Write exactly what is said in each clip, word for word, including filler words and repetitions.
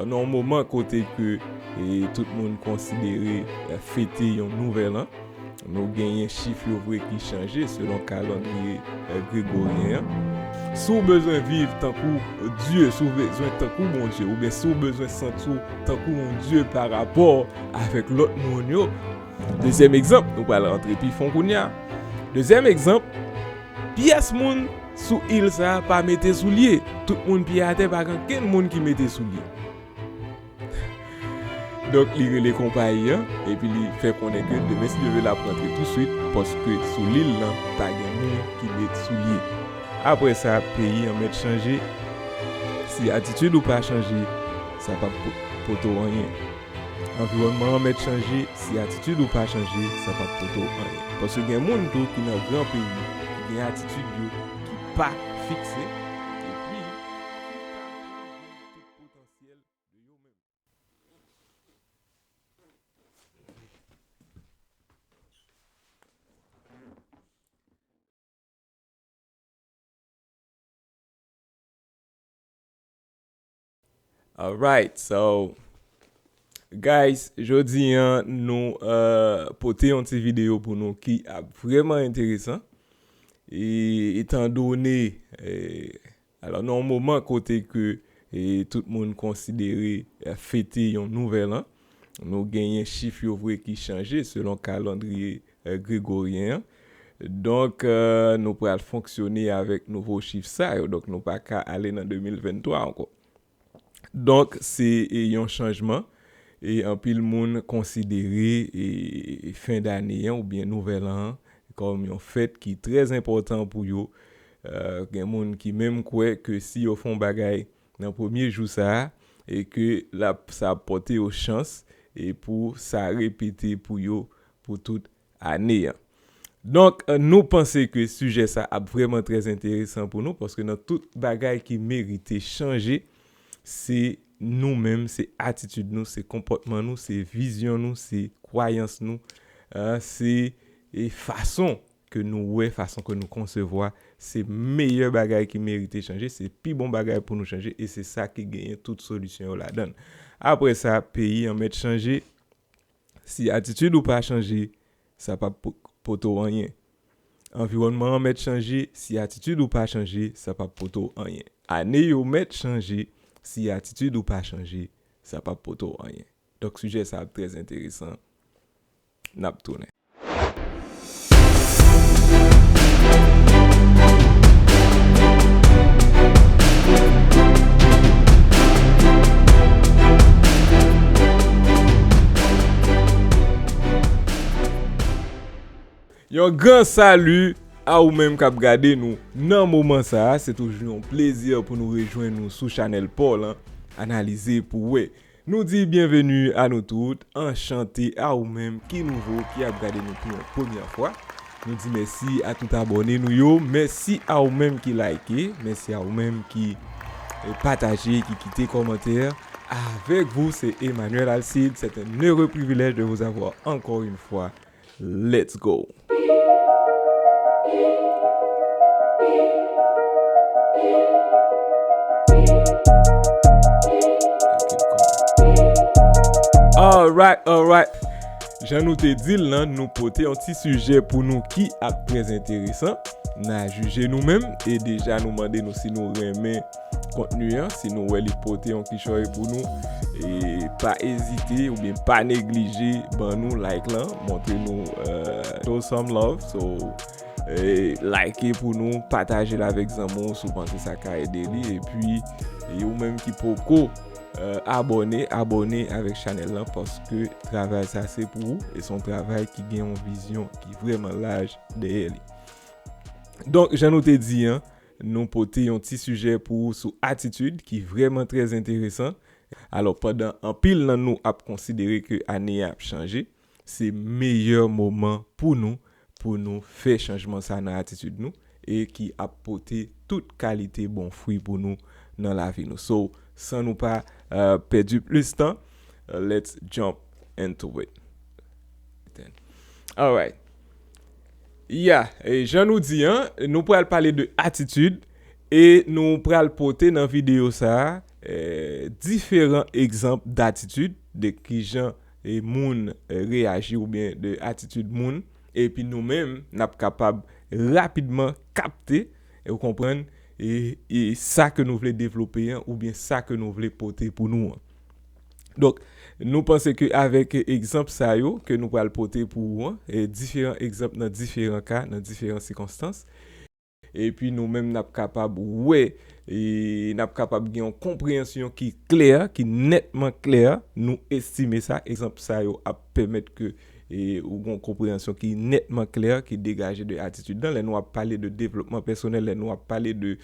Nan yon moman kote ke, e, tout moun konsidere, e, fete yon nouvèl an, nou genyen chif yo vre ki chanje selon kalandriye, e, gregoryen an. Si w bezwen viv tankou Dye, si w bezwen tankou Bondye, oubyen si w bezwen santi w tankou yon Dye pa rapò avèk lòt moun yo, dezyèm egzanp, nou pral rantre pi fon kounye a. Dezyèm egzanp, pyès moun sou il sa a pa mete soulye. Tout moun pye atè, pa gen kenn moun ki mete soulye. Donk, li rele konpayi an, epi li fè konnen ke demen, si Dye vle, l ap rantre touswit, paske sou lil lan, pa gen moun ki met soulye. Apre sa, peyi an mèt chanje. Si atitid ou pa chanje, sa p ap po-, pote w anyen. Anviwònman an mèt chanje. Si atitid ou pa chanje, sa p ap pote w anyen. Paske gen moun tou ki nan gran peyi, ki gen atitid yo ki pa fikse, epi ki pa chanje tout potansyèl de yo menm. Alright, so, guys, jodi an, nou, euh, pote yon ti videyo pou nou ki ap vrèman enteresan. E, etandone, eh, alò, nan yon moman kote ke, eh, tout moun konsidere, eh, fete yon nouvèl an, nou genyen chif yo vre ki chanje selon kalandriye, eh, gregoryen an. Donk, eh, nou pral fonksyone avèk nouvo chif sa yo. Donk, nou pa ka ale nan de mil venntwa ankò. Donk, se, e, yon chanjman. E anpil moun konsidere, e, fen dane an oubyen nouvèl an kòm yon fèt ki trè enpòtan pou yo. Eh, gen moun ki menm kwè ke si yo fè yon bagay nan premye jou sa a, e ke l ap, sa ap pote yo chans, e pou sa repete pou yo pou tout ane an. Donk, eh, nou panse ke sijè sa ap vrèman trè enteresan pou nou, paske nan tout bagay ki merite chanje, se nou menm, se atitid nou, se konpòtman nou, se vizyon nou, se kwayans nou, eh, se, e, fason ke nou wè, fason ke nou konsevwa, se meyè bagay ki merite chanje, se pi bon bagay pou nou chanje, e se sa ki genyen tout solisyon yo ladan l. Apre sa, peyi an mèt chanje. Si atitid ou pa chanje, sa p ap po-, pote w anyen. Anviwònman an mèt chanje. Si atitid ou pa chanje, sa p ap pote w anyen. Ane yo mèt chanje. Si atitid ou pa chanje, sa p ap pote w anyen. Donk, sijè sa ap trè enteresan. N ap tounen. Yon gran sali a ou menm k ap gade nou nan moman sa a. Se toujou yon plezi pou nou rejwenn nou sou chanèl pa w lan, Analize pou w wè. Nou di byenveni a nou tout, anchante a ou menm ki nouvo, ki ap gade nou pou yon premyè fwa. Nou di mèsi a tout abòne nou yo, mèsi a ou menm ki like, mèsi a ou menm ki, eh, pataje, ki kite kòmantè. Avec vous, c'est Emmanuel Alcide. C'est un heureux privilège de vous avoir encore une fois. Let's go. Alright, alright. Jan nou te di l lan, nou pote yon ti sijè pou nou ki ap trè enteresan. N a jije nou menm e deja nou mande nou si nou renmen kontni an, si nou wè li pote yon kichòy pou nou, e pa ezite oubyen pa neglije ban nou like lan, montre nou, eh, show some love. So, eh, like pou nou, pataje l avèk zanmi w si w panse sa ka ede li. Epi, e ou menm ki poko, eh, abòne, abòne avèk chanèl lan, paske travay sa se pou ou e se yon travay ki gen yon vizyon ki vrèman laj dèyè li. Donk, jan nou te di an, nou pote yon ti sijè pou ou sou atitid ki vrèman trè enteresan. Alò, pandan anpil nan nou ap konsidere ke ane a ap chanje, se meyè moman pou nou, pou nou fè chanjman sa nan atitid nou e ki ap pote tout kalite bon fwi pou nou nan lavi nou. So, san nou pa, eh, pèdi plis tan, eh, let's jump into it. Alright. Ya, e jan nou di an, nou pral pale de atitid e nou pral pote nan videyo sa a eh, diferan egzanp datitid, de kijan, eh, moun, eh, reyaji oubyen de atitid moun, epi nou menm, n ap kapab rapidman kapte, e ou konprann, e, e sa ke nou vle devlope an, oubyen sa ke nou vle pote pou nou an. Donk, nou panse ke avèk egzanp sa yo ke nou pral pote pou ou an, e diferan egzanp nan diferan ka, nan diferan sikonstans, epi nou menm n ap kapab wè, e n ap kapab gen yon konpreyansyon ki klè, ki nètman klè. Nou estime sa, egzanp sa yo ap pèmèt ke, e, ou gen yon konpreyansyon ki nètman klè, ki degaje de atitid lan. Lè nou ap pale de devlopman pèsonèl, lè nou ap pale de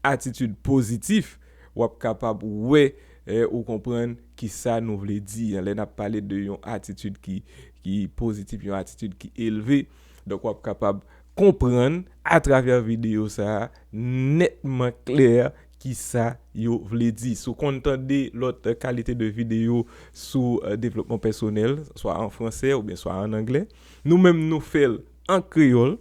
atitid pozitif, w ap kapab wè, e, ou konprann kisa nou vle di an. Lè n ap pale de yon atitid ki, ki pozitif, yon atitid ki elve, donk w ap kapab konprann atravè videyo sa a nètman klè kisa yo vle di. Si w konn tande lòt, eh, kalite de videyo sou, eh, devlopman pèsonèl, swa an fransè oubyen swa an anglè, nou menm nou fè l an kreyòl.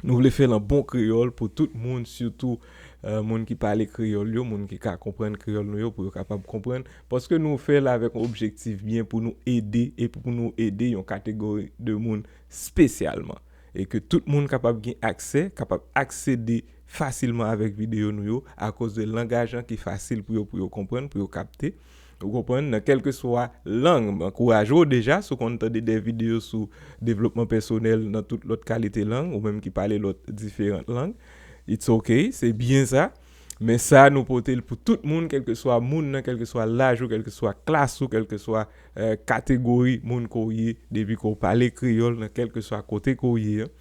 Nou vle fè l an bon kreyòl pou tout moun, sitou, eh, moun ki pale kreyòl yo, moun ki ka konprann kreyòl nou yo, pou yo kapab konprann. Paske nou fè l avèk yon objektif byen pou nou ede, e pou nou ede yon kategori de moun espesyalman. E ke tout moun kapab gen aksè, kapab aksede fasilman avèk videyo nou yo, akoz de langaj lan ki fasil pou yo, pou yo konprann, pou yo kapte. Ou konprann? Nan kèlkeswa lang, m ankouraje w deja, si w konn tande de videyo sou devlopman pèsonèl nan tout lòt kalite lang, ou menm ki pale lòt diferan lang, it's ok, se byen sa. Men sa, nou pote l pou tout moun, kèlkeswa moun nan, kèlkeswa laj ou, kèlkeswa klas ou, kèlkeswa, eh, kategori moun ke w ye, depi ke w pale kreyòl nan kèlkeswa kote ke w ye an.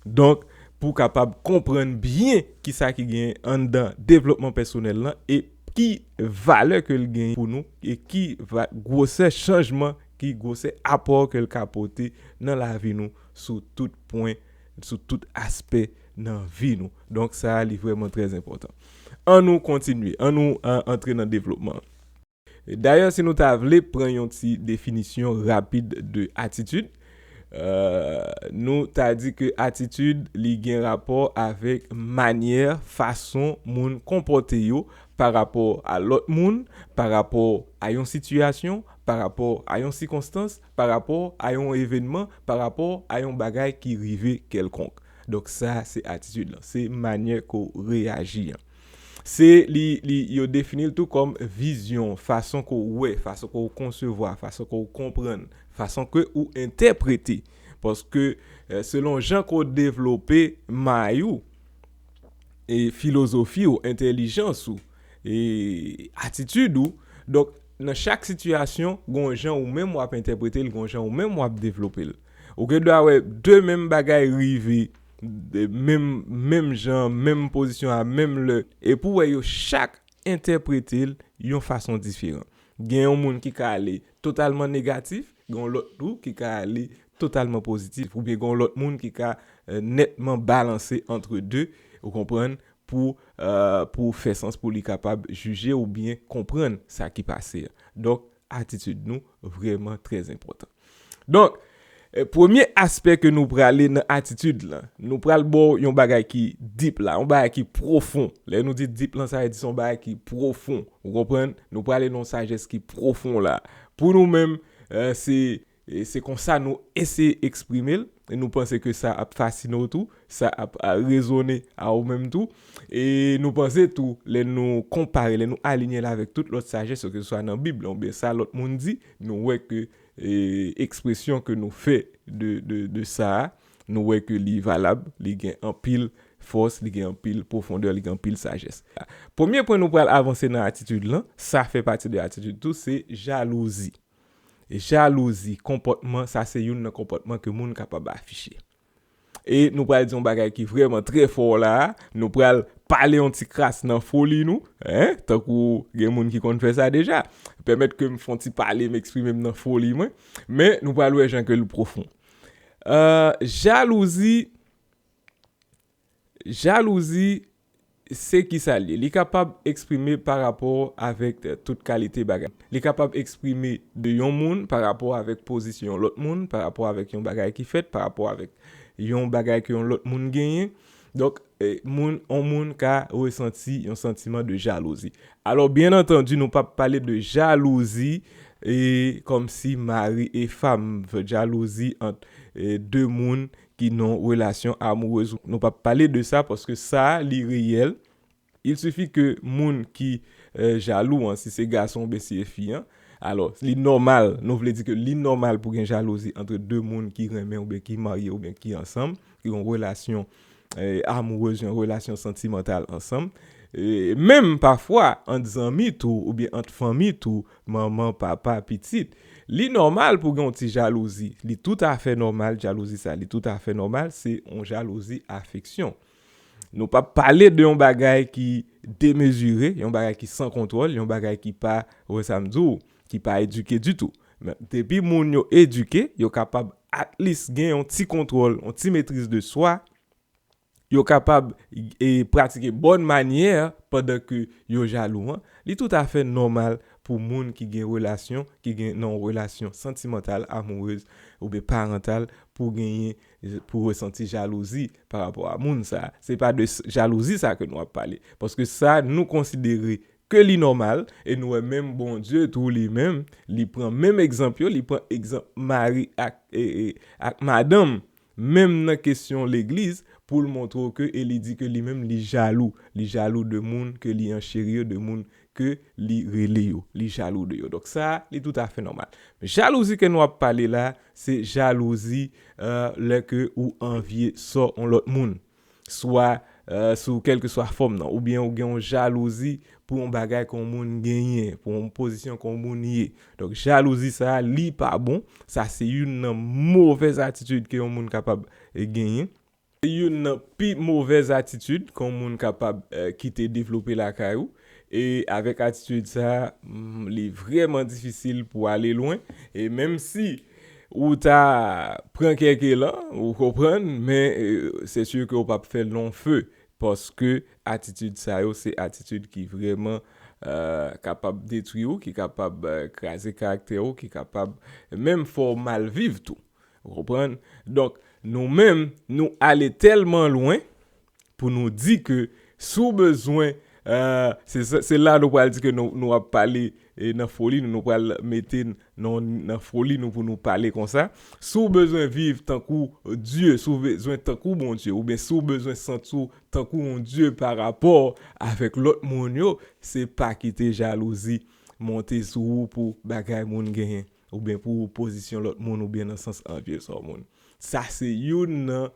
Donk, pou w kapab konprann byen kisa ki gen anndan devlopman pèsonèl lan e ki valè ke l genyen pou nou e ki va-, gwosè chanjman, ki gwosè apò ke l ka pote nan lavi nou sou tout pwen, sou tout aspè nan vi nou. Donk, sa a, li vrèman trè enpòtan. An nou kontinye, an nou, eh, antre nan devlopman. Dayè, si nou ta vle pran yon ti definisyon rapid de atitid, eh, nou ta di ke atitid, li gen rapò avèk manyè, fason moun konpòte yo pa rapò a lòt moun, pa rapò a yon sitiyasyon, pa rapò a yon sikonstans, pa rapò a yon evènman, pa rapò a yon bagay ki rive kèlkonk. Donk, sa, se atitid lan. Se manyè ke w reyaji an. Se li, li, yo defini l tou kòm vizyon, fason ke w wè, fason ke w konsevwa, fason ke w konprann, fason ke ou entèprete. Paske, eh, selon jan ke w devlope may ou, e filozofi w, entèlijans ou, e atitid ou, donk, nan chak sitiyasyon, gon jan ou menm w ap entèprete l, gon jan ou menm w ap devlope l. Ou gen dwa wè de menm bagay rive, de menm, menm jan, menm pozisyon a, menm lè, epi w wè yo chak entèprete l yon fason diferan. Gen yon moun ki ka ale totalman negatif, gen yon lòt tou ki ka ale totalman pozitif, oubyen gen yon lòt moun ki ka, eh, nètman balanse antre de, ou konprann, pou, eh, pou fè sans, pou li kapab jije oubyen konprann sa ki pase a. Donk, atitid nou vrèman trè enpòtan. Donk, eh, premye aspè ke nou prale nan atitid lan, nou pral ba w yon bagay ki deep la, yon bagay ki pwofon. Lè nou di deep lan, sa vle di se yon bagay ki pwofon. Ou konprann? Nou prale nan yon sajès ki pwofon la. Pou nou menm, eh, se, e se konsa nou eseye eksprime l. E nou panse ke sa ap fasine w tou, sa ap, a, rezone a ou menm tou. E nou panse tou, lè nou konpare, lè nou alinye l avèk tout lòt sajès, keseswa nan Bib lan, oubyen sa lòt moun di, nou wè ke, e, ekspresyon ke nou fè de, de, de sa a, nou wè ke li valab, li gen anpil fòs, li gen anpil pwofondè, li gen anpil sajès. Premye pwen nou pral avanse nan atitid lan, sa fè pati de atitid tou, se jalouzi. E jalouzi, konpòtman, sa se youn nan konpòtman ke moun kapab afiche. E nou pral di yon bagay ki vrèman trè fò la a, nou pral pale yon ti kras nan foli nou, en, tankou gen moun ki konn fè sa deja. Pèmèt ke m fè yon ti pale, m eksprime m nan foli mwen, men nou pral wè jan ke l pwofon. Euh, jalouzi, jalouzi, se kisa l ye? Li kapab eksprime pa rapò avèk, eh, tout kalite bagay. Li kapab eksprime de yon moun pa rapò avèk pozisyon yon lòt moun, pa rapò avèk yon bagay ki fèt, pa rapò avèk yon bagay ke yon lòt moun genyen. Donk, e, moun, yon moun ka resanti yon santiman de jalouzi. Alò, byen antandi, nou p ap pale de jalouzi e kòmsi mari e fanm, jalouzi ant e, de moun ki nan relasyon amourez. Nou p ap pale de sa paske sa, li reyèl. Il suffit ke moun ki e, jalou an, si se gason oubyen si se fi an, alò, li nòmal, nou vle di ke li nòmal pou gen jalouzi ant de moun ki renmen oubyen ki marye oubyen ki ansanm, ki gen yon relasyon e, amourez, yon relasyon santimantal ansanm. E menm pafwa, ant zanmi tou, oubyen ant fanmi tou, manman, papa, pitit, li nòmal pou gen yon ti jalouzi. Li toutafè nòmal, jalouzi sa, li toutafè nòmal, se yon jalouzi afeksyon. Nou p ap pale de yon bagay ki demezire, yon bagay ki san kontwòl, yon bagay ki pa, wè sa m di w, ki pa edike ditou. Men depi moun yo edike, yo kapab at least gen yon ti kontwòl, yon ti metriz de swa, yo kapab e, pratike bòn manyè pandan ke yo jalou an, li toutafè nòmal pou moun ki gen relasyon, ki gen nan yon relasyon santimantal, amourez oubyen parantal, pou genyen, pou resanti jalouzi pa rapò a moun sa. Se pa de s- jalouzi sa ke nou ap pale. Paske sa, nou konsidere ke li nòmal, e nou wè menm Bondye tou li menm, li pran menm egzanp yo, li pran egzanp mari ak, e, e, ak madanm, menm nan kesyon legliz, pou l montre w ke, e li di ke li menm li jalou. Li jalou de moun ke li ancheri yo, de moun ke li rele yo. Li jalou de yo. Donk sa, li toutafè nòmal. Jalouzi ke nou ap pale la, se jalouzi, e, lè ke ou anvye sò yon lòt moun. Swa, e, sou kèlkeswa fòm nan, oubyen ou gen yon jalouzi pou yon bagay ke yon moun genyen, pou yon pozisyon ke yon moun ye. Donk, jalouzi sa, li pa bon. Sa se youn nan movèz atitid ke yon moun kapab e, genyen. Se youn nan pi movèz atitid ke yon moun kapab e, kite devlope lakay ou. E avèk atitid sa, mm, li vrèman difisil pou ale lwen. E menm si ou ta pran kèk elan, ou konprann, men e, se si ke ou p ap fè long feu. Paske atitid sa yo, se atitid ki vrèman e, kapab detwi ou, ki kapab e, kraze karaktè ou, ki kapab menm fè w mal viv tou. Ou konprann? Donk, nou menm, nou ale tèlman lwen pou nou di ke si w bezwen, e, se, se, se la nou pral di ke nou, nou ap pale e, nan foli nou, nou pral mete n- nan, nan foli nou pou nou pale konsa. Si w bezwen viv tankou Dye, si w bezwen tankou Bondye, oubyen si w bezwen santi w tankou yon Dye pa rapò avèk lòt moun yo, se pa kite jalouzi monte sou ou pou bagay moun genyen, oubyen pou pozisyon lòt moun, oubyen nan sans anvye sò moun. Sa se youn nan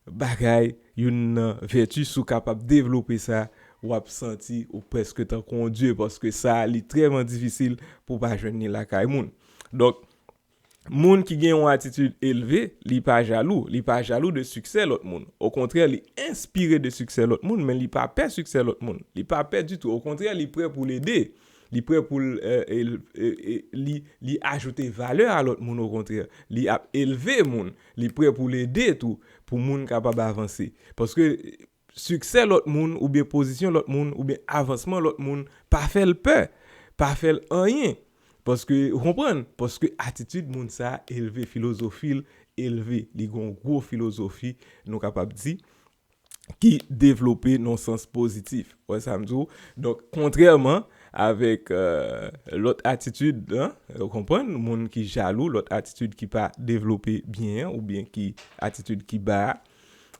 bagay, youn nan vèti, si w kapab devlope sa, w ap santi ou prèske tankou yon Dye, paske sa, li trèman difisil pou w pa jwenn li lakay moun. Donk, moun ki gen yon atitid elve, li pa jalou. Li pa jalou de siksè lòt moun. Okontrè, li enspire de siksè lòt moun, men li pa pè siksè lòt moun. Li pa pè ditou. Okontrè, li prè pou l ede. Li prè pou l, e, e, e, e, li, li ajoute valè a lòt moun, okontrè. Li ap elve moun. Li prè pou l ede tou, pou moun kapab avanse. Paske siksè lòt moun, oubyen pozisyon lòt moun, oubyen avansman lòt moun, pa fè l pè, pa fè l anyen. Paske, ou konprann? Paske atitid moun sa a elve, filozofi l elve. Li gen yon gwo filozofi, nou kapab di, ki devlope nan sans pozitif. Wè sa m di w? Donk, kontrèman avèk, e, lòt atitid, en, ou konprann? Moun ki jalou, lòt atitid ki pa devlope byen an, oubyen ki atitid ki ba a.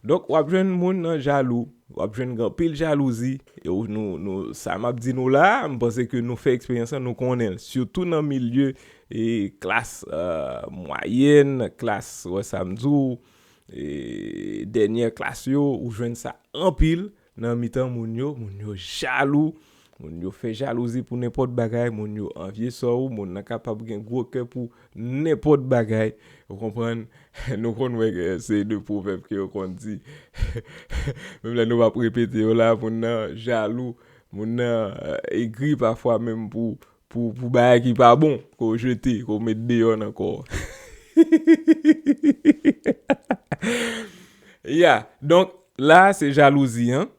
Donk, w ap jwenn moun nan jalou, w ap jwenn gen anpil jalouzi. E w- nou, nou, sa m ap di nou la a, m panse ke nou fè eksperyans lan, nou konnen l. Sitou nan milye e klas, e, mwayèn, klas, wè sa m di w, e dènyè klas yo, ou jwenn sa anpil nan mitan moun yo. Moun yo jalou, moun yo fè jalouzi pou nenpòt bagay, moun yo anvye sò ou, moun nan kapab gen gwo kè pou nenpòt bagay. Ou konprann? Nou konn wè gen seri de pwovèb ke yo konn di. Menm lè nou p ap repete yo la, moun nan jalou, moun nan, e, egri pafwa menm pou, pou, pou bagay ki pa bon, ke w jete, ke w met deyò nan kò w. Ya, donk, la, se jalouzi an.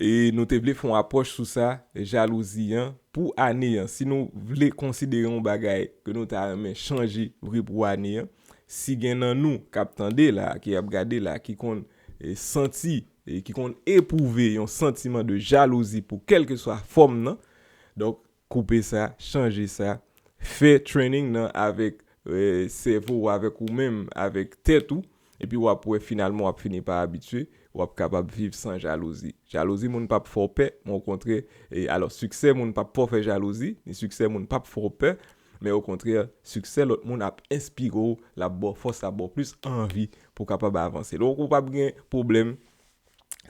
E nou te vle fè yon apwòch sou sa, jalouzi an, pou ane an. Si nou vle konsidere yon bagay ke nou ta renmen chanje vre pou ane an, si gen nan nou k ap tande la, ki ap gade la, ki konn, e, santi e ki konn epwouve yon santiman de jalouzi pou kèlkeswa fòm nan. Donk, koupe sa, chanje sa, fè training nan avèk, eh, sèvo w, avèk ou menm, avèk tèt ou, epi w ap wè finalman w ap fini pa abitye, w ap kapab viv san jalouzi. Jalouzi moun p ap fè w pè, men okontrè, e alò, siksè moun p ap fè w fè jalouzi, ni siksè moun p ap fè w pè, men okontrè, siksè lòt moun ap enspire w, l ap ba w fòs, l ap ba w plis anvi pou w kapab avanse. Donk, ou p ap gen pwoblèm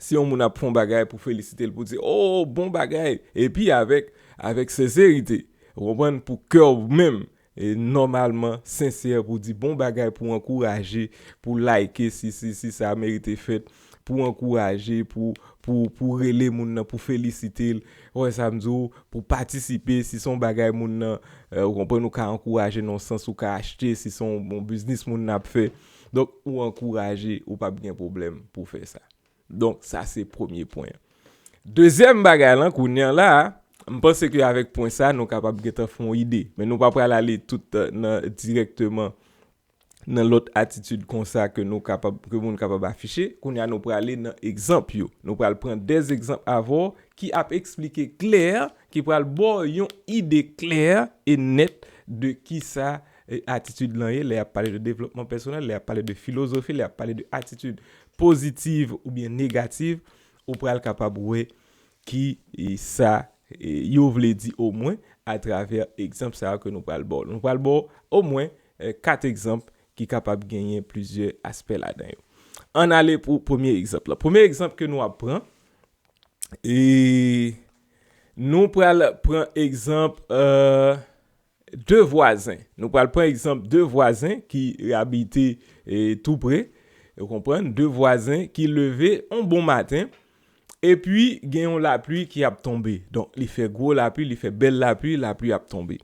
si yon moun ap fè yon bagay pou felisite l, pou di, "Oh, bon bagay," epi avèk, avèk senserite, ou konprann, pou kè w menm, e nòmalman sensè, pou di bon bagay, pou ankouraje, pou like si, si, si sa merite fèt, pou ankouraje, pou, pou, pou rele moun nan, pou felisite l, ou wè sa m di w, pou patisipe si se yon bagay moun nan, eh, ou konprann, ou ka ankouraje nan yon sans, ou ka achte si se yon bon biznis moun nan ap fè. Donk, ou ankouraje, ou p ap gen pwoblèm pou fè sa. Donk, sa se premye pwen an. Dezyèm bagay lan, kounye a la, m panse ke avèk pwen sa, nou kapab gentan fè yon ide. Men nou pa pral ale tout, eh, nan, dirèkteman nan lòt atitid konsa ke nou kapab, ke moun kapab afiche. Kounye a, nou prale nan egzanp yo. Nou pral pran de egzanp avè w ki ap eksplike klè, ki pral ba w yon ide klè e nèt de kisa, eh, atitid lan ye, lè y ap pale de devlopman pèsonèl, lè y ap pale de filozofi, lè y ap pale de atitid pozitiv oubyen negativ, ou pral kapab wè ki, eh, sa, eh, yo vle di omwen atravè egzanp sa yo ke nou pral ba w. Nou pral ba w omwen, eh, kat egzanp ki kapab genyen plizyè aspè ladan yo. Ann ale pou premye egzanp la. Premye egzanp ke nou ap pran, e nou pral pran egzanp, eh, de vwazen. Nou pral pran egzanp de vwazen ki abite, eh, tou pre. Ou konprann? De vwazen ki leve yon bon maten, epi gen yon lapli ki ap tonbe. Donk, li fè gwo lapli, li fè bèl lapli, lapli ap tonbe.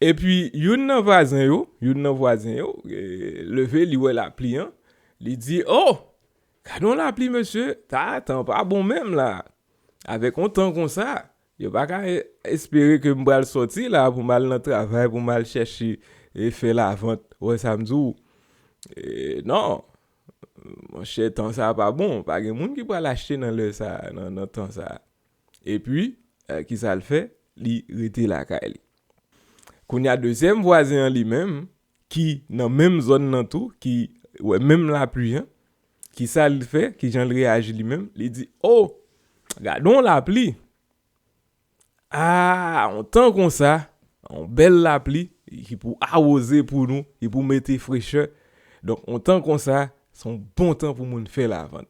Epi, youn nan vwazen yo, youn nan vwazen yo, eh, leve, li wè lapli an, li di, "Oh, gade yon lapli, mesye, ta, tan pa bon menm la. Avèk yon tan konsa, yo pa ka e-, espere ke m pral sòti la pou m al nan travay, pou m al chèche e fè lavant." Ou wè sa m di w? E, non, monchè, tan sa pa bon. Pa gen moun ki pral achte nan lè sa, nan, nan tan sa. Epi, eh, kisa l fè? Li rete lakay li. Kounye a, dezyèm vwazen an li menm, ki nan menm zòn nan tou, ki wè menm lapli an, kisa l fè? Kijan l reyaji li menm? Li di, "Oh, gade yon lapli! Ah, yon tan konsa, yon bèl lapli, ki pou awoze pou nou, ki pou mete frechè. Donk, yon tan konsa, se yon bon tan pou moun fè lavant."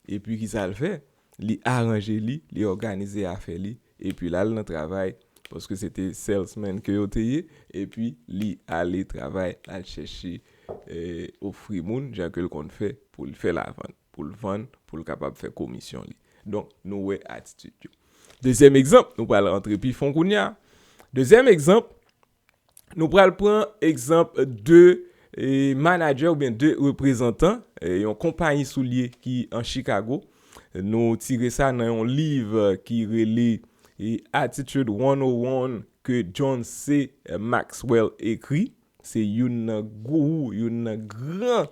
Epi kisa l fè? Li aranje li, li òganize afè li, epi l al nan travay, paske se te salesman ke yo te ye, epi li ale travay, l al chèche, eh, ofri moun, jan ke l konn fè, pou l fè lavant, pou l vann, pou l kapab fè komisyon li. Donk, nou wè atitid yo. Dezyèm egzanp, nou pral rantre pi fon kounye a. Dezyèm egzanp, nou pral pran egzanp de, eh, manadjè oubyen de reprezantan, eh, yon konpayi soulye ki an Chicago. Nou tire sa nan yon liv, eh, ki rele, eh, Attitude one oh one ke John C Maxwell ekri. Se youn nan gourou, youn nan gran,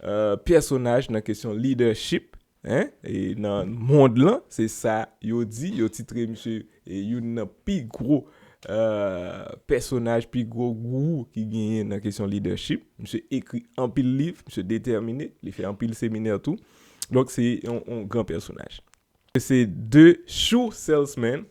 eh, pèsonaj nan kesyon leadership, en, e nan mond lan, se sa yo di, yo titre misye, e, youn nan pi gwo, eh, pèsonaj, pi gwo gourou ki genyen nan kesyon leadership. Misye ekri anpil liv, misye detèmine, li fè anpil seminè tou. Donk, se yon, yon gran pèsonaj. Se de shoe salesman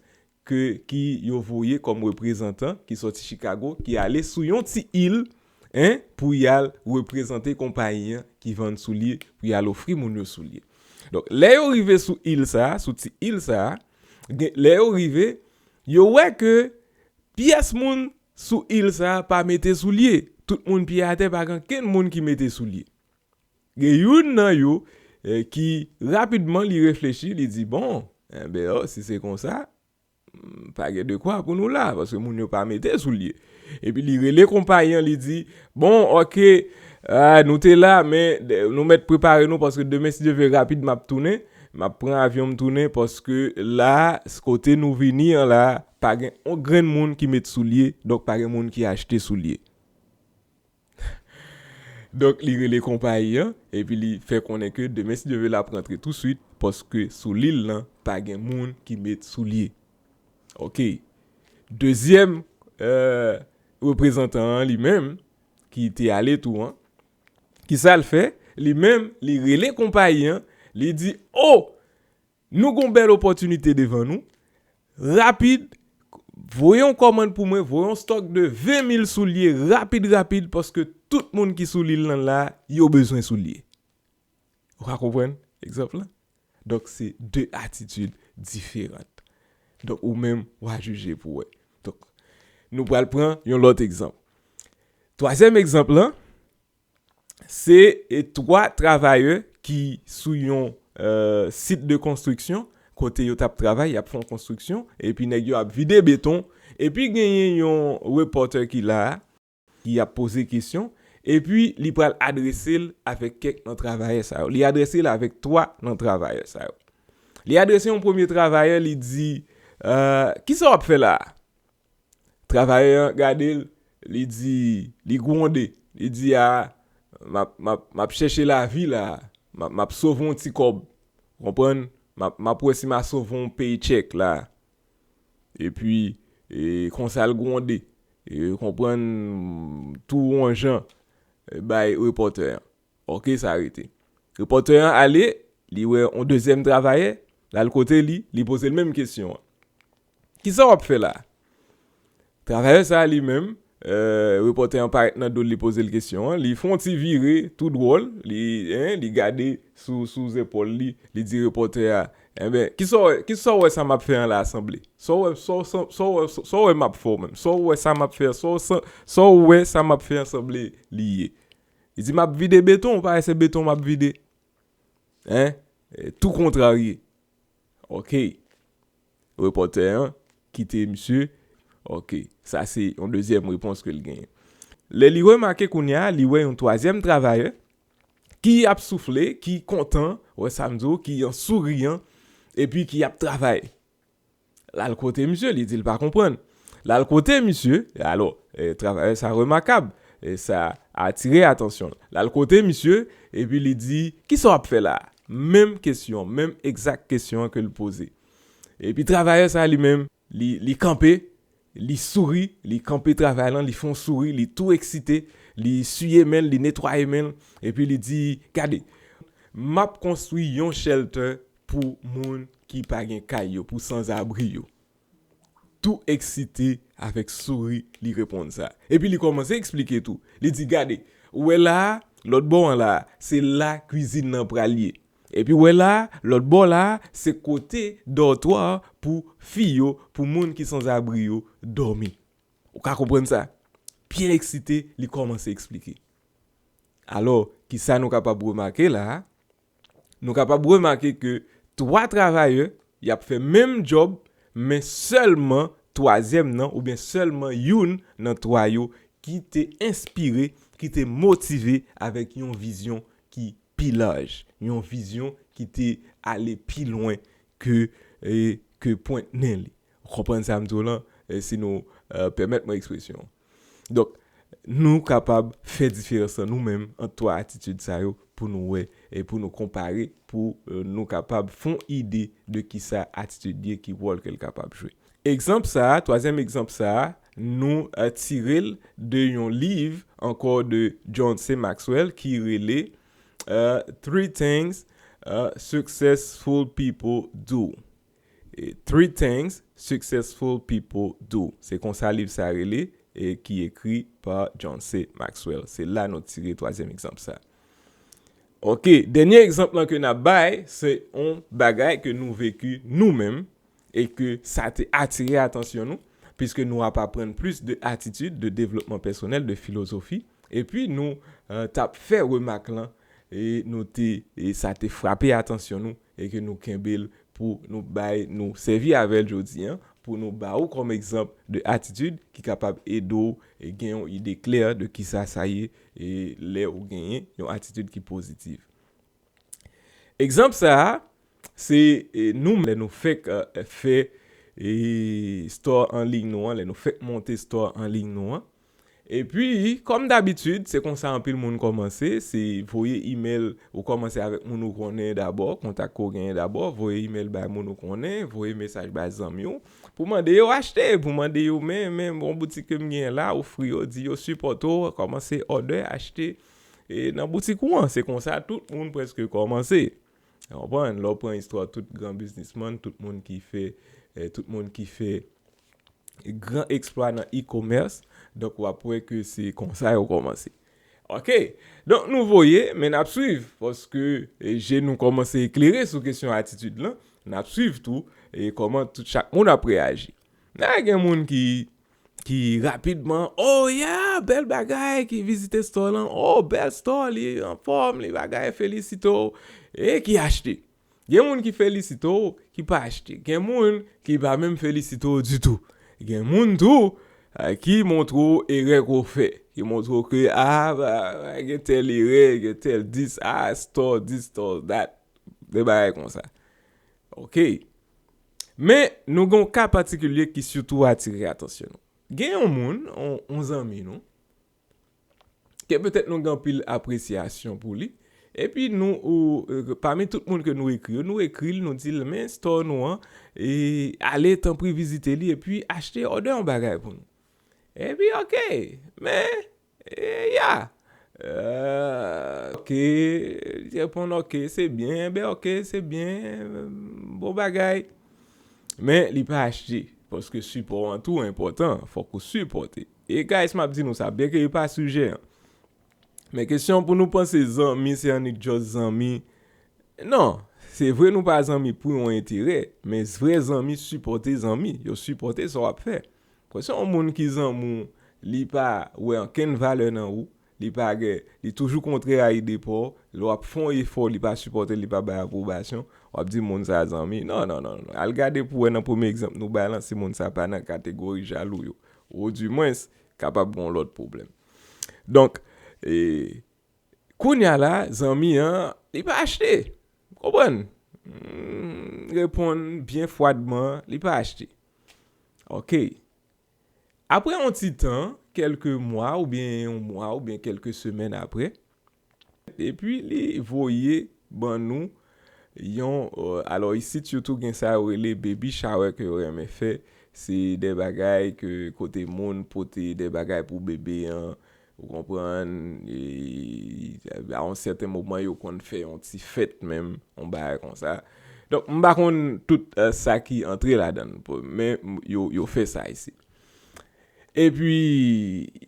ke, ki yo voye kòm reprezantan, ki sòti Chicago, ki ale sou yon ti il, en, pou y al reprezante konpayi an ki vann soulye, pou y al ofri moun yo soulye. Donk, lè yo rive sou il sa a, sou ti il sa a, gen, lè yo rive, yo wè ke pyès moun sou il sa a pa mete soulye. Tout moun pye atè, pa gen kenn moun ki mete soulye. Gen youn nan yo, eh, ki rapidman li reflechi, li di, "Bon, enben, oh, si se konsa, mm, pa gen de kwa pou nou la, paske moun yo pa mete soulye." Epi li rele konpayi an, li di, "Bon, oke, ah, nou te la, men de-, nou mèt prepare nou, paske demen, si Dye vle, rapid, m ap tounen, m ap pran avyon, m tounen, paske la, s-, kote nou vini an la, pa gen yon grenn moun ki met soulye, donk pa gen moun ki achte soulye." Donk, li rele konpayi an, epi li fè konnen ke demen, si Dye vle, l ap rantre touswit, paske sou lil lan, pa gen moun ki met soulye. Ok. Dezyèm, euh, reprezantan an li menm, ki te ale tou an, ki sa l fè? Li menm, li rele konpayi an, li di, "O, nou gon bèl opòtinite devan nou. Rapid, voye yon kòmann pou mwen, voye yon stòk de ven mil soulye, rapid, rapid, paske tout moun ki sou lil lan la, yo bezwen soulye." Ou ka konprann egzanp lan? Donk, se de atitid diferan. Donk, ou menm, w a jije pou wè. Donk, nou pral pran yon lòt egzanp. Twazyèm egzanp lan, se, e, twa travayè ki sou yon, euh, sit de konstriksyon, kote yo t ap travay, y ap fè yon konstriksyon, epi nèg yo ap vide beton, epi genyen yon repòtè ki la a, ki ap poze kesyon, epi li pral adrese l avèk kèk nan travayè sa yo. Li adrese l avèk twa nan travayè sa yo. Li adrese yon premye travayè, li di, euh, "Kisa w ap fè la a?" Travayè an gade l, li di, li gwonde, li di, "A, m ap, m ap, m ap chèche lavi la a, m ap, m ap sove yon ti kòb, konprann, m ap, m ap wè si m a sove yon paycheck la a." Epi, e, konsa l gwonde, e, konprann, tou yon jan, e, bay repòtè an. Ok, sa rete. Repòtè an ale, li wè yon dezyèm travayè, l al kote li, li poze l menm kesyon an. "Kisa w ap fè la a?" Travayè sa a li menm, euh, repòtè an parèt nan do l, li poze l kesyon an, li fè yon ti vire tou dwòl, li, en, li gade sou, sou zepòl li, li di repòtè a, "Enben, kisa w wè, kisa w wè sa m ap fè an la a sanble? Sa w wè, sa w, sa w, sa w wè, sa w wè m ap fè w menm? Sa w wè sa m ap fè, sa w, sa, sa w wè sa m ap fè an sanble li ye?" Li di, "M ap vide beton, ou pa wè se beton m ap vide?" Hein? E, tou kontrarye. Ok. Repòtè an kite misye. Ok. Sa se yon dezyèm repons ke l genyen. Lè li remake kounye a, li wè yon twazyèm travayè ki ap soufle, ki kontan, wè sa m di w, ki an souriyan, epi ki ap travay. L al kote misye, li di l pa konprann. L al kote misye, alò, e, travayè sa remakab, e, sa atire atansyon l. L al kote misye, epi li di, "Kisa w ap fè la a?" Menm kesyon, menm egzak kesyon an ke l poze. Epi travayè sa li menm, li, li kanpe, li souri, li kanpe travay lan, li fè yon souri, li tou eksite, li siye men l, li netwaye men l, epi li di, "Gade, m ap konstwi yon shelter pou moun ki pa gen kay yo, pou sanzabri yo." Tou eksite, avèk souri, li reponn sa. Epi li kòmanse eksplike tou. Li di, "Gade, ou wè la a, lòt bò an la a, se la kwizin nan pral ye. Epi ou wè la a, lòt bò la a, se kote dòtwa pou fi yo, pou moun ki sanzabri yo dòmi." Ou ka konprann sa? Byen eksite, li kòmanse eksplike. Alò, kisa nou kapab remake la a? Nou kapab remake ke twa travayè, y ap fè menm djòb, men sèlman twazyèm nan, oubyen sèlman youn nan twa yo ki te enspire, ki te motive avèk yon vizyon ki pi laj, yon vizyon ki te ale pi lwen ke, e, ke pwent nen li. Ou konprann sa m di w lan, e, si nou, e, pèmèt mwen ekspresyon. Donk, nou kapab fè diferans lan nou menm ant twa atitid sa yo pou nou wè e pou nou konpare, pou, e, nou kapab fè yon ide de kisa atitid ye, ki wòl ke l kapab jwe. Egzanp sa a, twazyèm egzanp sa a, nou, e, tire l de yon liv ankò de John C. Maxwell ki rele, e, Three Things, e, Successful People Do. E, Three Things Successful People Do. Se konsa liv sa rele, e ki ekri pa John C. Maxwell. Se la nou tire twazyèm egzanp sa. Ok, dènye egzanp lan ke n ap bay, se yon bagay ke nou veki nou menm e ke sa te atire atansyon nou, piske nou ap aprann plis de atitid, de devlopman pèsonèl, de filozofi, epi nou, e, t ap fè remak lan, e nou te, e sa te frape atansyon nou, e ke nou kenbe l pou nou bay, nou sèvi avè l jodi an, pou nou ba ou kòm egzanp de atitid ki kapab ede w, e, gen yon ide klè de kisa sa ye, e lè ou genyen yon atitid ki pozitiv. Egzanp sa a, se, e, nou, lè nou fèk, e, fè, e, store an liy nou an, lè nou fèk monte store an liy nou an, Epi, kòm dabitid, se konsa anpil moun kòmanse, se voye imèl, ou kòmanse avèk moun ou konnen dabò, kontak ke w genyen dabò, voye imèl bay moun ou konnen, voye mesaj bay zanmi w, pou mande yo achte, pou mande yo, men, men, bon boutik ke m genyen la, ofri yo, di yo sipòte w, kòmanse òdè, achte, e nan boutik ou an, se konsa tout moun prèske kòmanse. Ou konprann? Lè w pran istwa tout gran biznismann, tout moun ki fè, eh, tout moun ki fè gran eksplwa nan e-commerce, donk w ap wè ke se konsa yo kòmanse. Ok, donk nou voye, men n ap swiv, paske, eh, je nou kòmanse eklere sou kesyon atitid lan, n ap swiv tou, e kòman tout chak moun ap reyaji. Nan gen moun ki, ki rapidman, oh yeah, bèl bagay, ki vizite store lan, oh, bèl store, li anfòm, li bagay, felisite w, e ki achte. Gen moun ki felisite w, ki pa achte. Gen moun ki pa menm felisite w ditou. Gen moun tou, eh, ki montre w erè ke w fè. Ki montre w ke, ah, ba, ba, gen tèl erè, gen tèl dis, ah, store dis, store dat. De bagay konsa. Ok. Men, nou gen yon ka patikilye ki sitou atire atansyon nou. Gen yon moun, yon, yon zanmi nou, ke petèt nou gen anpil apresyasyon pou li. Epi nou, ou, euh, pami tout moun ke nou ekri yo, nou ekri l, nou di l, men store nou an, e ale tanpri vizite li, epi achte, òdè yon bagay pou nou. Epi, ok, men, e, ya. Euh, ok, li reponn, ok, se byen, ben, ok, se byen, bon bagay. Men, li pa achte, paske sipò an tou enpòtan, fòk ou sipòte. E guys, m ap di nou sa, byenke li pa sijè an. Men kesyon pou nou panse zanmi, se annik just zanmi. Non, se vre nou pa zanmi pou yon enterè, men vrè zanmi sipòte zanmi, yo sipòte sa w ap fè. Paske yon moun ki zanmi w, li pa wè ankenn valè nan ou, li pa gen, li toujou kontrè a ide pa w, lè w ap fè yon efò, li pa sipòte, li pa bay apwobasyon, w ap di moun sa zanmi. Non, non, non, non. Al gade pou wè nan premye egzanp nou bay lan, si moun sa pa nan kategori jalou yo. Ou di mwens, kapab gen yon lòt pwoblèm. Donk, e, kounye a la, zanmi an, li pa achte. Konprann? Hmm, reponn byen fwadman, li pa achte. Ok. Apre yon ti tan, kèlke mwa, oubyen yon mwa, oubyen kèlke semèn apre, epi li voye ban nou yon, euh, alò, isit sitou gen sa yo rele baby shower ke yo renmen fè. Se de bagay ke kote moun pote de bagay pou bebe an, ou konprann, e, a yon sèten moman, yo konn fè yon ti fèt menm, yon bagay konsa. Donk, m pa konn tout, euh, sa ki antre ladan l, men yo, yo fè sa isit. Epi,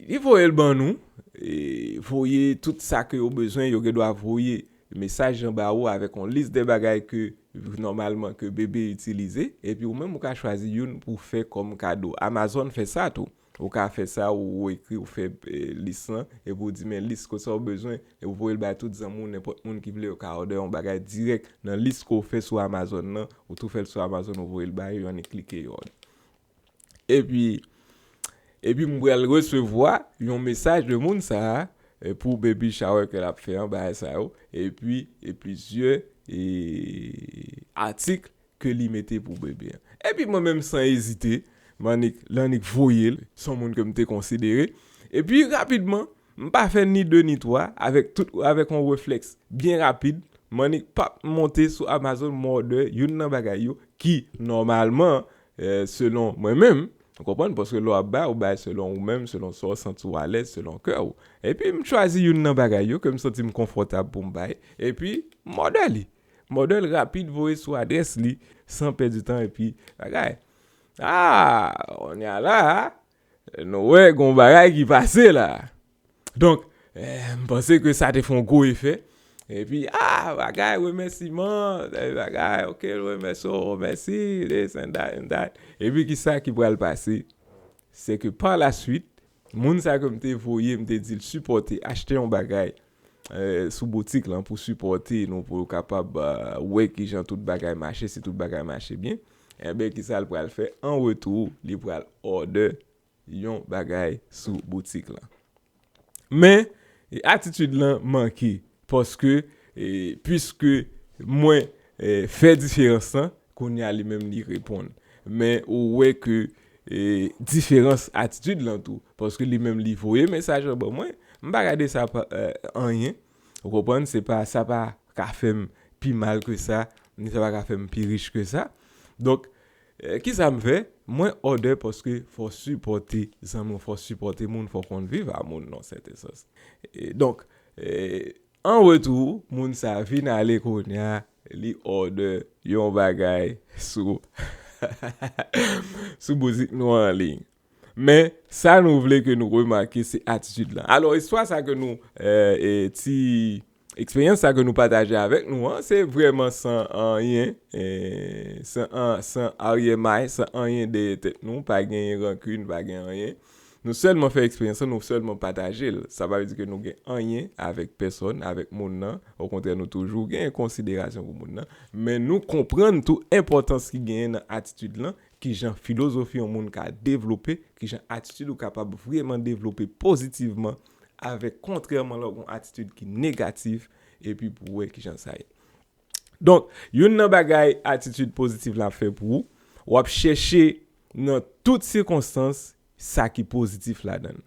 li voye l ban nou, e voye tout sa ke yo bezwen, yo gen dwa voye mesaj anba ou avèk yon lis de bagay ke, nòmalman, ke bebe itilize, epi ou menm ou ka chwazi youn pou fè kòm kado. Amazon fè sa tou. Ou ka fè sa, ou, ou ekri, ou fè, e, lis lan, epi ou di, men lis, kote sa ou bezwen, e ou voye l bay tout zanmi w, nenpòt moun ki vle, yo ka òdè yon bagay dirèk nan lis ke w fè sou Amazon nan, ou tou fè l sou Amazon, ou voye l ba yo, yo annik klike, yo òdè. Epi, epi m pral resevwa yon mesaj de moun sa a, e, pou baby shower ke l ap fè an, bagay sa yo, epi, e plizyè, e, atik ke li mete pou bebe an. Epi mwen menm san ezite, m annik, l annik voye l, se yon moun ke m te konsidere. Epi rapidman, m pa fè ni de ni twa, avèk tout, avèk yon reflèks byen rapid, m annik pap monte sou Amazon, m òdè youn nan bagay yo ki, nòmalman, eh, selon mwen menm, ou konprann, paske lè w ap bay, ou bay selon ou menm, selon sa w santi w alèz, selon kè w. Epi m chwazi youn nan bagay yo ke m santi m konfòtab pou m bay, epi m òdè li. M òdè l rapid, voye sou adrès li, san pèdi tan, epi bagay. Ah, kounye a la, nou wè gon bagay ki pase la. Donk, eh, m panse ke sa te fè yon gwo efè. Epi, ah, bagay, remèsiman, eh, bagay, ok, remèsye w, mèsi, this and that and that. Epi, kisa ki pral pase? Se ke pa la swit, moun sa ke m te voye, m te di l sipòte, achte yon bagay, eh, sou boutik lan pou sipòte nou, pou yo kapab, ah, wè kijan tout bagay mache, si tout bagay mache byen. Enben, kisa l pral fè? An retou, li pral òdè yon bagay sou boutik lan. Men, e, atitid lan manke, paske, e, piske mwen, e, fè diferans lan, kounye a li menm li reponn. Men ou wè ke, e, diferans atitid lan tou. Paske li menm li voye mesaj lan ban mwen, m pa gade sa pa, e, anyen. Ou konprann? Se pa, sa pa ka fè m pi mal ke sa, ni sa pa ka fè m pi rich ke sa. Donk, e, kisa m fè? Mwen order paske fò w sipòte zanmi w, fò w sipòte moun, fò w konn viv a moun nan sèten sans. E, donk, e, an retou, moun sa vin ale kounye a, li order yon bagay sou, sou boutik nou an liy. Men, sa nou vle ke nou remake, se atitid lan. Alò, istwa sa ke nou, e, e, ti eksperyans sa ke nou pataje avèk nou an, se vrèman san anyen, e, san an, san aryèmay, san anyen dèyè tèt nou, pa genyen rankin, pa gen anyen. Nou sèlman fè eksperyans lan, nou sèlman pataje l. Sa pa vle di ke nou gen anyen avèk pèsòn, avèk moun nan. Okontrè, nou toujou gen konsiderasyon pou moun nan. Men nou konprann tou enpòtans ki genyen nan atitid lan, kijan filozofi yon moun ka devlope, kijan atitid ou kapab vrèman devlope pozitivman avèk, kontrèman lè w gen yon atitid ki negatif, epi pou w wè kijan sa ye. Donk, youn nan bagay atitid pozitif la ap fè pou ou, w ap chèche nan tout sikonstans sa ki pozitif ladan l.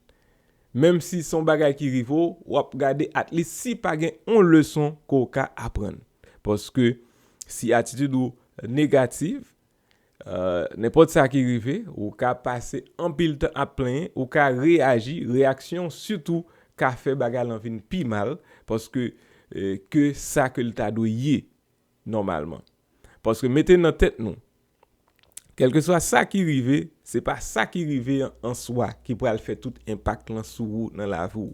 Menm si se yon bagay ki rive w, w ap gade at least si pa gen yon leson ke w ka aprann. Paske si atitid ou negatif, e, nenpòt sa ki rive, ou ka pase anpil tan ap plenyen, ou ka reyaji, reyaksyon sitou ka fè bagay lan vin pi mal, paske, e, ke sa ke l ta dwe ye nòmalman. Paske mete nan tèt nou, kèlkeswa sa ki rive, se pa sa ki rive an, an swa ki pral fè tout enpak lan sou ou nan lavi w.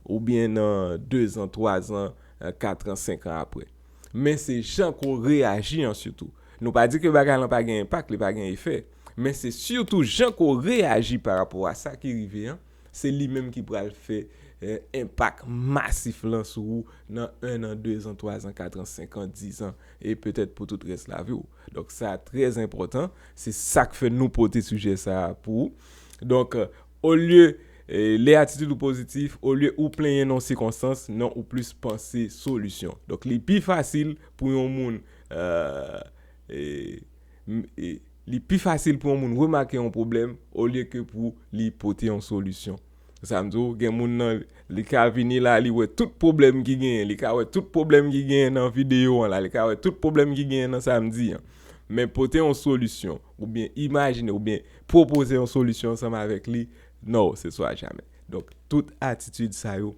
Oubyen nan de zan, twa zan, e, kat an, senk an apre. Men se jan ke w reyaji an sitou. Nou pa di ke bagay lan pa gen enpak, li pa gen efè. Men se sitou jan ke w reyaji pa rapò a sa ki rive an, se li menm ki pral fè, e, enpak masif lan sou ou nan en an, de zan, twa zan, kat an, senk an, dis an, e petèt pou tout rès lavi w. Donk, sa trè enpòtan. Se sa k fè nou pote sijè sa a pou ou. Donk, e, olye, e, lè atitid ou pozitif, olye ou plenyen nan yon sikonstans, non, ou plis panse solisyon. Donk, li pi fasil pou yon moun, e, e, m-, e, li pi fasil pou yon moun remake yon pwoblèm olye ke pou li pote yon solisyon. Sa m di w, gen moun nan, li ka vini la, li wè tout pwoblèm ki genyen, li ka wè tout pwoblèm ki genyen nan videyo an la, li ka wè tout pwoblèm ki genyen nan sa m di an. Men pote yon solisyon, oubyen imajine, oubyen pwopoze yon solisyon ansanm avèk li, non, se swa jamè. Donk, tout atitid sa yo,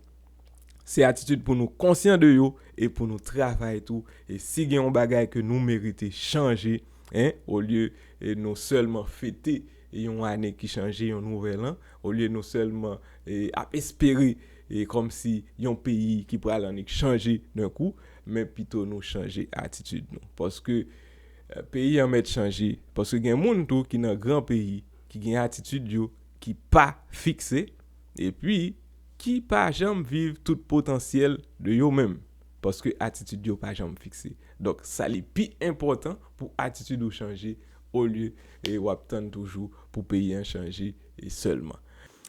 se atitid pou nou konsyan de yo e pou nou travay tou. E si gen yon bagay ke nou merite chanje, en, olye, e, nou sèlman fete yon ane ki chanje, yon nouvèl an, olye nou sèlman, e, ap espere, e, kòmsi yon peyi ki pral annik chanje nan kou, men pito nou chanje atitid nou. Paske, e, peyi an mèt chanje. Paske gen moun tou ki nan gran peyi, ki gen atitid yo ki pa fikse, epi ki pa janm viv tout potansyèl de yo menm. Paske atitid yo pa janm fikse. Donk, sa li pi enpòtan pou atitid ou chanje, olye, e, w ap tann toujou pou peyi an chanje, e, sèlman.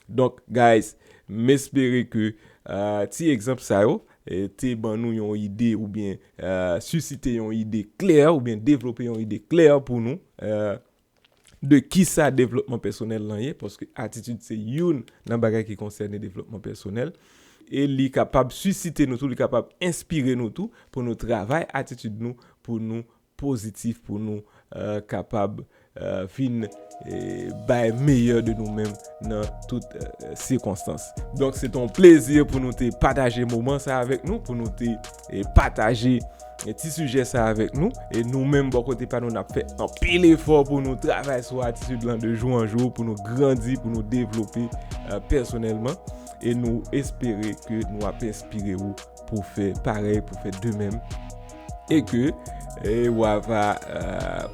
Donk, guys, m espere ke, e, ti egzanp sa yo, e, te ban nou yon ide oubyen, e, sisite yon ide klè oubyen devlope yon ide klè pou nou, e, de kisa devlopman pèsonèl lan ye, paske atitid se youn nan bagay ki konsène devlopman pèsonèl. E li kapab sisite nou tou, li kapab enspire nou tou pou nou travay atitid nou, pou nou pozitif, pou nou, e, kapab, e, vin, e, bay meyè de nou menm nan tout, e, sikonstans. Donk, se te yon plezi pou nou te pataje moman sa avèk nou, pou nou te, e, pataje, e, ti sijè sa avèk nou. E nou menm, bò kote pa nou, n ap fè anpil efò pou nou travay sou atitid lan de jou an jou, pou nou grandi, pou nou devlope, e, pèsonèlman. E nou espere ke nou ap enspire ou pou fè parèy, pou fè de menm. E ke, e, w a va, e,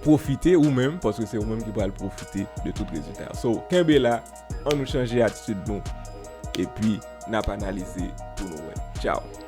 pwofite ou menm, paske se ou menm ki pral pwofite de tout rezilta. So, kenbe la, ann nou chanje atitid nou, epi n ap analize pou nou wè. Tchao!